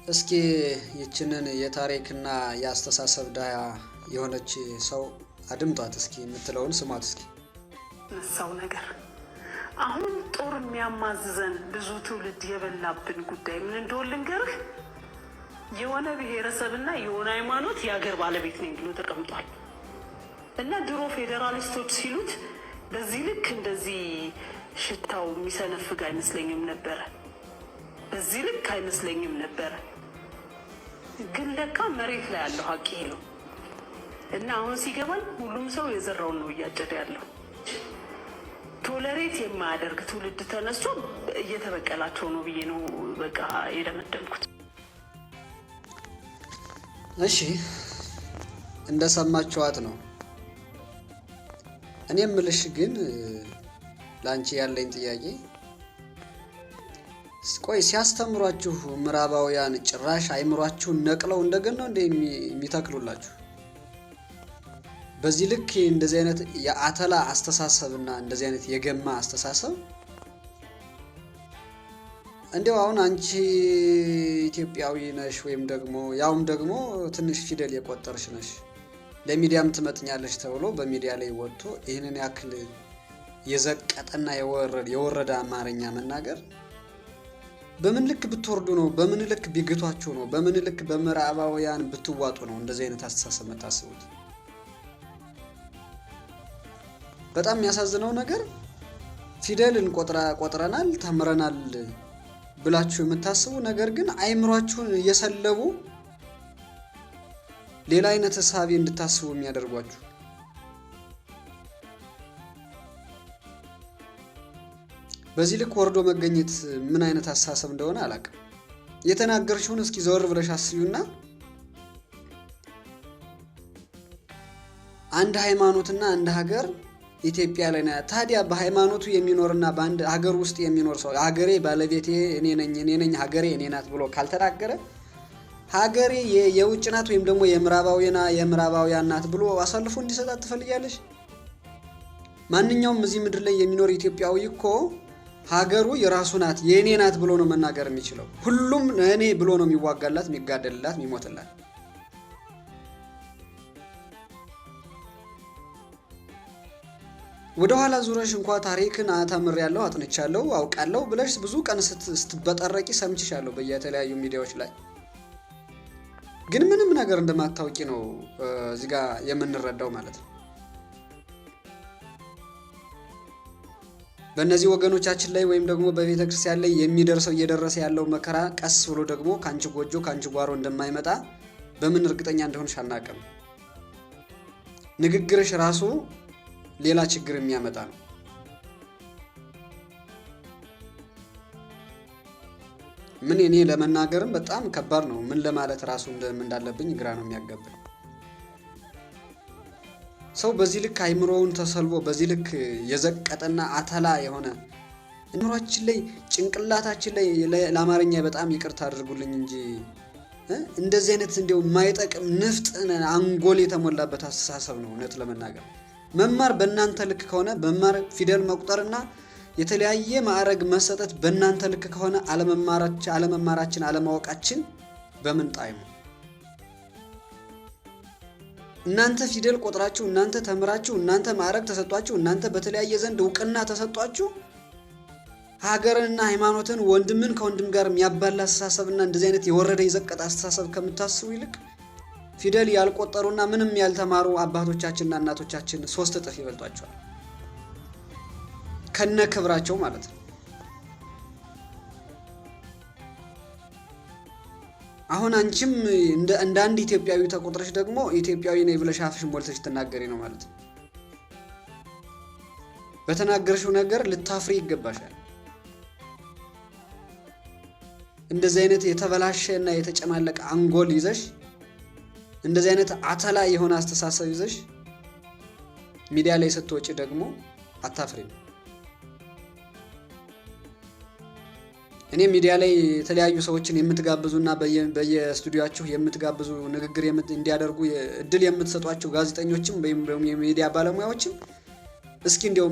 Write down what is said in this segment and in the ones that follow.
እስኪ ይችንን የታሪክና የአስተሳሰብ ድሃ የሆነች ሰው አድምጧት እስኪ፣ የምትለውን ስሟት እስኪ። ነሳው ነገር አሁን ጦር የሚያማዝዘን ብዙ ትውልድ የበላብን ጉዳይ ምን እንደሆን ልንገርህ። የሆነ ብሔረሰብና የሆነ ሃይማኖት የሀገር ባለቤት ነኝ ብሎ ተቀምጧል። እና ድሮ ፌዴራሊስቶች ሲሉት በዚህ ልክ እንደዚህ ሽታው የሚሰነፍግ አይመስለኝም ነበረ። በዚህ ልክ አይመስለኝም ነበረ። ግን ለካ መሬት ላይ ያለው ሀቅ ይሄ ነው። እና አሁን ሲገባኝ ሁሉም ሰው የዘራውን ነው እያጨደ ያለው። Tolerate የማያደርግ ትውልድ ተነስቶ እየተበቀላቸው ነው ብዬ ነው በቃ የደመደምኩት። እሺ፣ እንደሰማችኋት ነው። እኔ ምልሽ ግን ለአንቺ ያለኝ ጥያቄ፣ ቆይ ሲያስተምሯችሁ ምዕራባውያን ጭራሽ አይምሯችሁን ነቅለው እንደገና ነው እንደ የሚተክሉላችሁ? በዚህ ልክ እንደዚህ አይነት የአተላ አስተሳሰብ እና እንደዚህ አይነት የገማ አስተሳሰብ እንዲያው አሁን አንቺ ኢትዮጵያዊ ነሽ ወይም ደግሞ ያውም ደግሞ ትንሽ ፊደል የቆጠርሽ ነሽ፣ ለሚዲያም ትመጥኛለሽ ተብሎ በሚዲያ ላይ ወጥቶ ይህንን ያክል የዘቀጠና የወረደ አማርኛ መናገር በምን ልክ ብትወርዱ ነው? በምን ልክ ቢግቷችሁ ነው? በምን ልክ በምዕራባውያን ብትዋጡ ነው እንደዚህ አይነት አስተሳሰብ የምታስቡት? በጣም የሚያሳዝነው ነገር ፊደልን ቆጥረናል፣ ተምረናል ብላችሁ የምታስቡ ነገር ግን አይምሯችሁን እየሰለቡ ሌላ አይነት እሳቤ እንድታስቡ የሚያደርጓችሁ። በዚህ ልክ ወርዶ መገኘት ምን አይነት አስተሳሰብ እንደሆነ አላውቅም። የተናገርሽውን እስኪ ዘወር ብለሽ አስቢውና አንድ ሃይማኖትና አንድ ሀገር ኢትዮጵያ ላይ ነው። ታዲያ በሃይማኖቱ የሚኖርና በአንድ ሀገር ውስጥ የሚኖር ሰው ሀገሬ ባለቤቴ እኔ ነኝ፣ እኔ ነኝ፣ ሀገሬ እኔ ናት ብሎ ካልተናገረ ሀገሬ የውጭ ናት ወይም ደግሞ የምዕራባውያን ናት ብሎ አሳልፎ እንዲሰጣት ትፈልጊያለሽ? ማንኛውም እዚህ ምድር ላይ የሚኖር ኢትዮጵያዊ እኮ ሀገሩ የራሱ ናት፣ የእኔ ናት ብሎ ነው መናገር የሚችለው። ሁሉም እኔ ብሎ ነው የሚዋጋላት፣ የሚጋደልላት፣ የሚሞትላት። ወደ ኋላ ዙረሽ እንኳ ታሪክን ተምሬያለሁ፣ አጥንቻለሁ፣ አውቃለሁ ብለሽ ብዙ ቀን ስትበጠረቂ ሰምችሻለሁ በየተለያዩ ሚዲያዎች ላይ። ግን ምንም ነገር እንደማታውቂ ነው እዚህ ጋር የምንረዳው ማለት ነው። በእነዚህ ወገኖቻችን ላይ ወይም ደግሞ በቤተ ክርስቲያን ላይ የሚደርሰው እየደረሰ ያለው መከራ ቀስ ብሎ ደግሞ ከአንቺ ጎጆ ከአንቺ ጓሮ እንደማይመጣ በምን እርግጠኛ እንደሆንሽ አናውቅም። ንግግርሽ ራሱ ሌላ ችግር የሚያመጣ ነው። ምን እኔ ለመናገርም በጣም ከባድ ነው። ምን ለማለት ራሱ እንዳለብኝ ግራ ነው የሚያጋባኝ። ሰው በዚህ ልክ አይምሮውን ተሰልቦ በዚህ ልክ የዘቀጠና አተላ የሆነ አይምሯችን ላይ ጭንቅላታችን ላይ፣ ለአማርኛ በጣም ይቅርታ አድርጉልኝ እንጂ፣ እንደዚህ አይነት እንዲያው የማይጠቅም ንፍጥ አንጎል የተሞላበት አስተሳሰብ ነው። እውነት ለመናገር መማር በእናንተ ልክ ከሆነ፣ መማር ፊደል መቁጠርና የተለያየ ማዕረግ መሰጠት በእናንተ ልክ ከሆነ አለመማራችን አለማወቃችን በምን ጣዕሙ? እናንተ ፊደል ቆጥራችሁ፣ እናንተ ተምራችሁ፣ እናንተ ማዕረግ ተሰጧችሁ፣ እናንተ በተለያየ ዘንድ እውቅና ተሰጧችሁ ሀገርንና ሃይማኖትን ወንድምን ከወንድም ጋር የሚያባላ አስተሳሰብና እንደዚህ አይነት የወረደ የዘቀጠ አስተሳሰብ ከምታስቡ ይልቅ ፊደል ያልቆጠሩና ምንም ያልተማሩ አባቶቻችንና እናቶቻችን 3 እጥፍ ይበልጧቸዋል። ከነ ክብራቸው ማለት ነው። አሁን አንቺም እንደ አንድ ኢትዮጵያዊ ተቆጥረሽ ደግሞ ኢትዮጵያዊ ነኝ ብለሽ አፍሽ ሞልተሽ ትናገሪ ነው ማለት ነው። በተናገርሽው ነገር ልታፍሪ ይገባሻል። እንደዚህ አይነት የተበላሸ እና የተጨማለቀ አንጎል ይዘሽ፣ እንደዚህ አይነት አተላ የሆነ አስተሳሰብ ይዘሽ ሚዲያ ላይ ስትወጪ ደግሞ አታፍሪም። እኔ ሚዲያ ላይ የተለያዩ ሰዎችን የምትጋብዙና በየስቱዲዮአችሁ የምትጋብዙ፣ ንግግር እንዲያደርጉ እድል የምትሰጧቸው ጋዜጠኞችም ወይም ደግሞ የሚዲያ ባለሙያዎችም እስኪ እንዲያው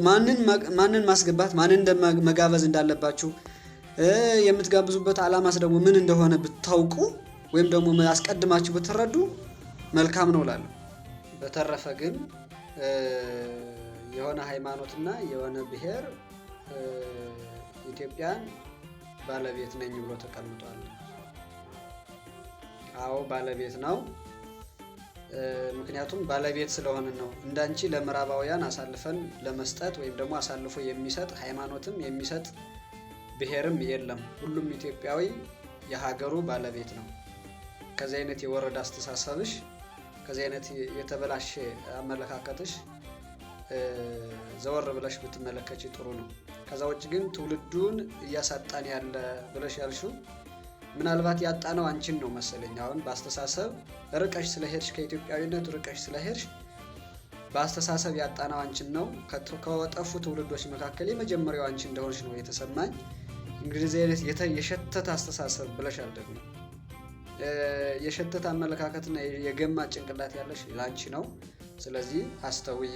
ማንን ማስገባት ማንን መጋበዝ እንዳለባችሁ የምትጋብዙበት ዓላማስ ደግሞ ምን እንደሆነ ብታውቁ ወይም ደግሞ አስቀድማችሁ ብትረዱ መልካም ነው እላለሁ። በተረፈ ግን የሆነ ሃይማኖትና የሆነ ብሔር ኢትዮጵያን ባለቤት ነኝ ብሎ ተቀምጧል። አዎ ባለቤት ነው። ምክንያቱም ባለቤት ስለሆንን ነው። እንዳንቺ ለምዕራባውያን አሳልፈን ለመስጠት ወይም ደግሞ አሳልፎ የሚሰጥ ሃይማኖትም የሚሰጥ ብሔርም የለም። ሁሉም ኢትዮጵያዊ የሀገሩ ባለቤት ነው። ከዚህ አይነት የወረደ አስተሳሰብሽ፣ ከዚህ አይነት የተበላሸ አመለካከትሽ ዘወር ብለሽ ብትመለከች ጥሩ ነው። ከዛ ውጭ ግን ትውልዱን እያሳጣን ያለ ብለሽ ያልሽው ምናልባት ያጣነው አንቺን ነው መሰለኝ። አሁን በአስተሳሰብ ርቀሽ ስለሄድሽ፣ ከኢትዮጵያዊነት ርቀሽ ስለሄድሽ በአስተሳሰብ ያጣነው አንቺን ነው። ከጠፉ ትውልዶች መካከል የመጀመሪያው አንቺ እንደሆንሽ ነው የተሰማኝ። እንግዲህ የሸተተ አስተሳሰብ ብለሻል። ደግሞ የሸተተ አመለካከትና የገማ ጭንቅላት ያለሽ ላንቺ ነው። ስለዚህ አስተውይ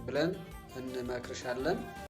ብለን እንመክርሻለን።